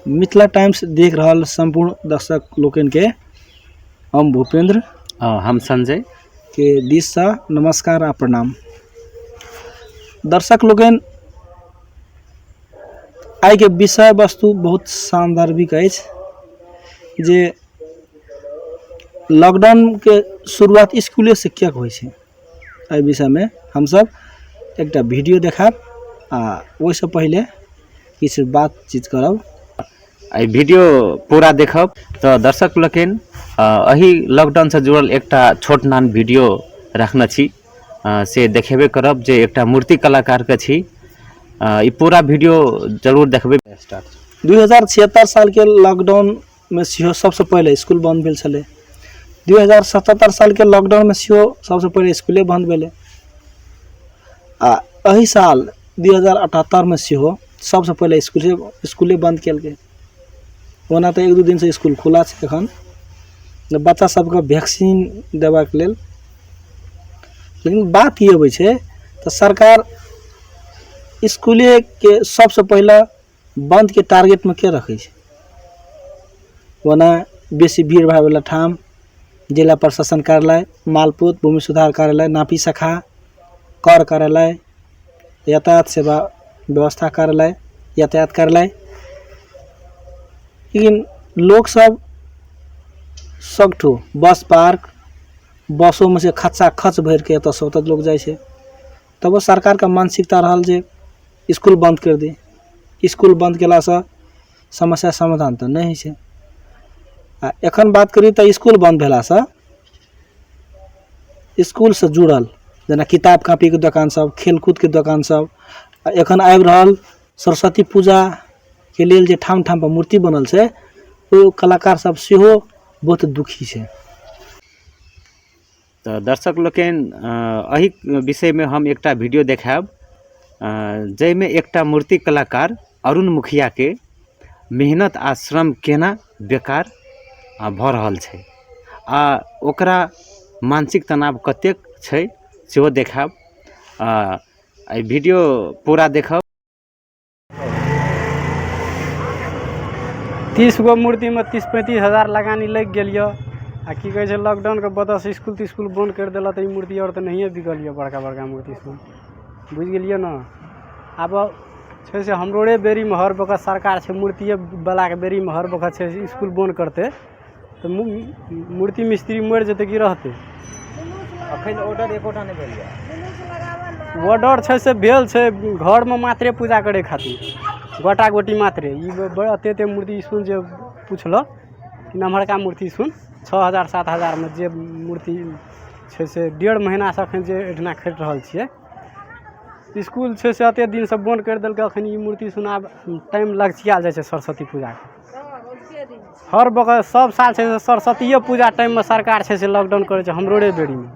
Mithila times देख रहल सम्पूर्ण दर्शक लोकनिके हम भूपेंद्र, हम संजय के दिससँ नमस्कार आ प्रणाम। दर्शक लोकनि, आइके विषय वस्तु बहुत सान्दर्भिक अछि जे लॉकडाउनके शुरुआत इसकुलेसँ किएक होइ छै। एहि विषयमे हमसब एकटा वीडियो देखायब आ ओहिसँ पहिले किछु बातचीत करब। एहि वीडियो पूरा देखब। तऽ दर्शक लोकनि, एहि लॉकडाउनसँ जुड़ल एकटा छोट नान वीडियो रखने छी, से देखेबे करब जे एकटा मूर्ति कलाकारके छी। ई पूरा वीडियो जरूर देखबै। स्टार्ट। 2076 सालके लॉकडाउनमे सेहो सबसँ पहिले इसकुल बन्द भेल छलै। 2077 सालके लॉकडाउनमे सेहो सबसँ पहिले इसकुले बन्द भेलै आ एहि साल 2078मे सेहो सबसँ पहिले इसकुले इसकुले बन्द केलकै। ओना तऽ एक दू दिनसँ इसकुल खुला छै एखन बच्चा सबके वैक्सीन देबाक लेल, लेकिन बात ई अबै छै तऽ सरकार इसकुलेके सबसँ पहिले बन्दके टारगेटमे के रखै छै। ओना बेसी भीड़ भाड़वला ठाम जिला प्रशासन कार्यालय, मालपोत, भूमि सुधार कार्यालय, नापी शाखा, कर कार्यालय, यातायात सेवा व्यवस्था कार्यालय, यातायात कार्यालय, लेकिन लोकसब सबठो बस पार्क, बसोमे से खचा खच भरिके एतऽसँ ओतऽ लोक जाइ छै। तबो सरकारके मानसिकता रहल जे इसकुल बन्द करि दी। इसकुल बन्द कयलासँ समस्या समाधान तऽ नहि होइ छै। आ एखन बात करी तऽ इसकुल बन्द भेलासँ इसकुलसँ जुड़ल जेना किताब कॉपीके दोकान सब, खेलकूदके दोकान सब, आ एखन आबि रहल सरस्वती पूजाके लेल जे ठाम ठाम पर मूर्ति बनल छै, ओ कलाकार सब सेहो बहुत दुखी छै। तऽ दर्शक लोकनि, एहि विषयमे हम एकटा वीडियो देखायब जाहिमे एकटा मूर्ति कलाकार अरुण मुखियाके मेहनत आ श्रम केना बेकार भऽ रहल छै आ ओकरा मानसिक तनाव कतेक छै सेहो देखायब। एहि वीडियो पूरा देखब। 30 गो मूर्तिमे 30-35 हजार लगानी लागि गेल यऽ आ की कहै छै, लॉकडाउनके वजहसँ इसकुल तिस्कुल बन्द करि देलक तऽ ई मूर्ति आओर तऽ नहिए बिकल यऽ। बड़का बड़का मूर्ति सब बुझि गेलियै ने। आब छै से हमरोरे बेरीमे हर बखत सरकार छै मूर्तिए बलाके बेरीमे हर बखत छै से इसकुल बन्द करतै तऽ मूर्ति मिस्त्री मरि जेतै की रहतै। अखन ऑर्डर एकोटा नहि भेल यऽ। ऑर्डर छै से भेल छै घरमे मात्रे पूजा करै खातिर गोटा गोटी मात्रे। ई एते एते मूर्ति सुन जे पुछलक कि नमहरका मूर्ति सुन 6 हजार 7 हजारमे जे मूर्ति छै से 1.5 महीनासँ एखन जे एहिठिना खटि रहल छियै। इसकुल छै से एते दिनसँ बन्द करि देलकै। एखन ई मूर्ति सुन आब टाइम लगचियाल जाइ छै सरस्वती पूजाके। हर बगल सब साल छै से सरस्वतिये पूजा टाइममे सरकार छै से लॉकडाउन करै छै हमरोरे बेरीमे।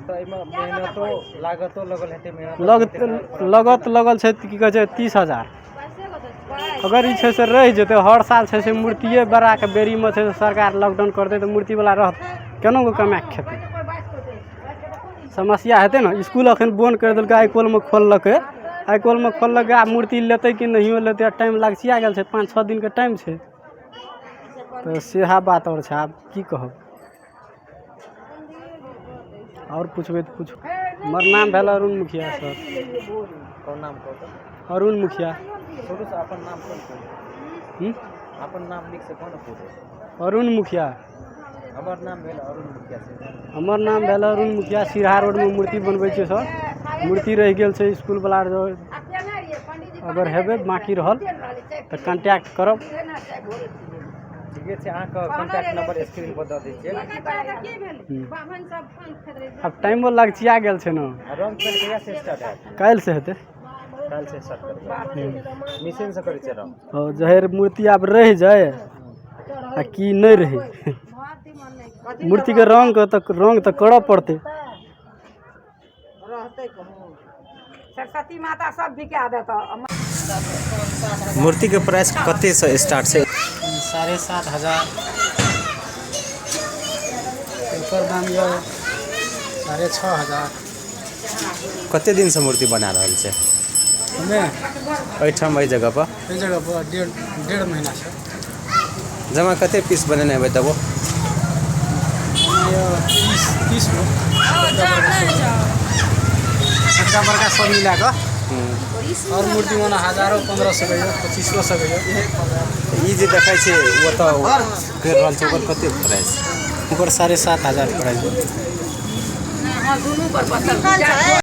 तऽ एहिमे मेहनतो लागतो लगल हेतै? मेहनत लग लगत लगल छै की कहै छै 30 हजार। अगर ई छै से रहि जेतै, हर साल छै से मूर्तिए बड़ाके बेरीमे छै से सरकार लॉकडाउन करतै तऽ मूर्तिवला रहत केना कऽ कमाए कऽ खेतै? समस्या हेतै ने। इसकुल एखन बन्द करि देलकै, आइ काल्हिमे खोललकै, आइ काल्हिमे खोललकै। आब मूर्ति लेतै कि नहियो लेतै? टाइम लगचिया गेल छै, 5-6 दिनके टाइम छै। तऽ सएह बात आओर छै। आब की कहब? आओर पुछबै तऽ पूछू। हमर नाम भेल अरुण मुखिया सर। कोन नाम कहू? अरुण मुखिया। शुरूसँ अपन नाम कोन कहू? हूँ? अपन नाम नीक से कोन पूरे? अरुण मुखिया। हमर नाम भेल अरुण मुखिया से। हमर नाम भेल अरुण मुखिया। सिरहा रोडमे मूर्ति बनबै छियै सर। मूर्ति रहि गेल छै इसकुलवला। अगर हेबै बाँकी रहल तऽ कॉन्टैक्ट करब। ठीके छै, अहाँके कॉन्टैक्ट नंबर स्क्रीन पर दऽ दै छियै। आब टाइमो लगचिया गेल छै ने। आ रंग पेंट कहिया से स्टार्ट हैत? काल्हिसँ हेतै। काल्हि से स्टार्ट करबै? मशीन से करै छियै रंग? आओर जहर मूर्ति आब रहि जाय आ की नहि रहै, मूर्तिके रङ्ग तऽ रङ्ग तऽ करऽ पड़तै। सरस्वती माता सब बिका देतऽ। मूर्तिके प्राइस कते से स्टार्ट छै? 7,500। एकर दाम यऽ 6,500। कते दिनसँ मूर्ति बना रहल छै? हमे? एहिठाम, एहि जगह पर। एहि जगह पर 1.5 महीना छै। जमा कते पीस बनेने हेबै तबो? 30 गो छोटका बड़का सब मिला कऽ। और मूर्ति मने हजारो 1500 के यऽ, 2500 के यऽ। ई जे देखै छै ओतऽ करि रहल छै, ओकर कते प्राइस? ओकर 7500 प्राइस। दुनू पर पत्थर।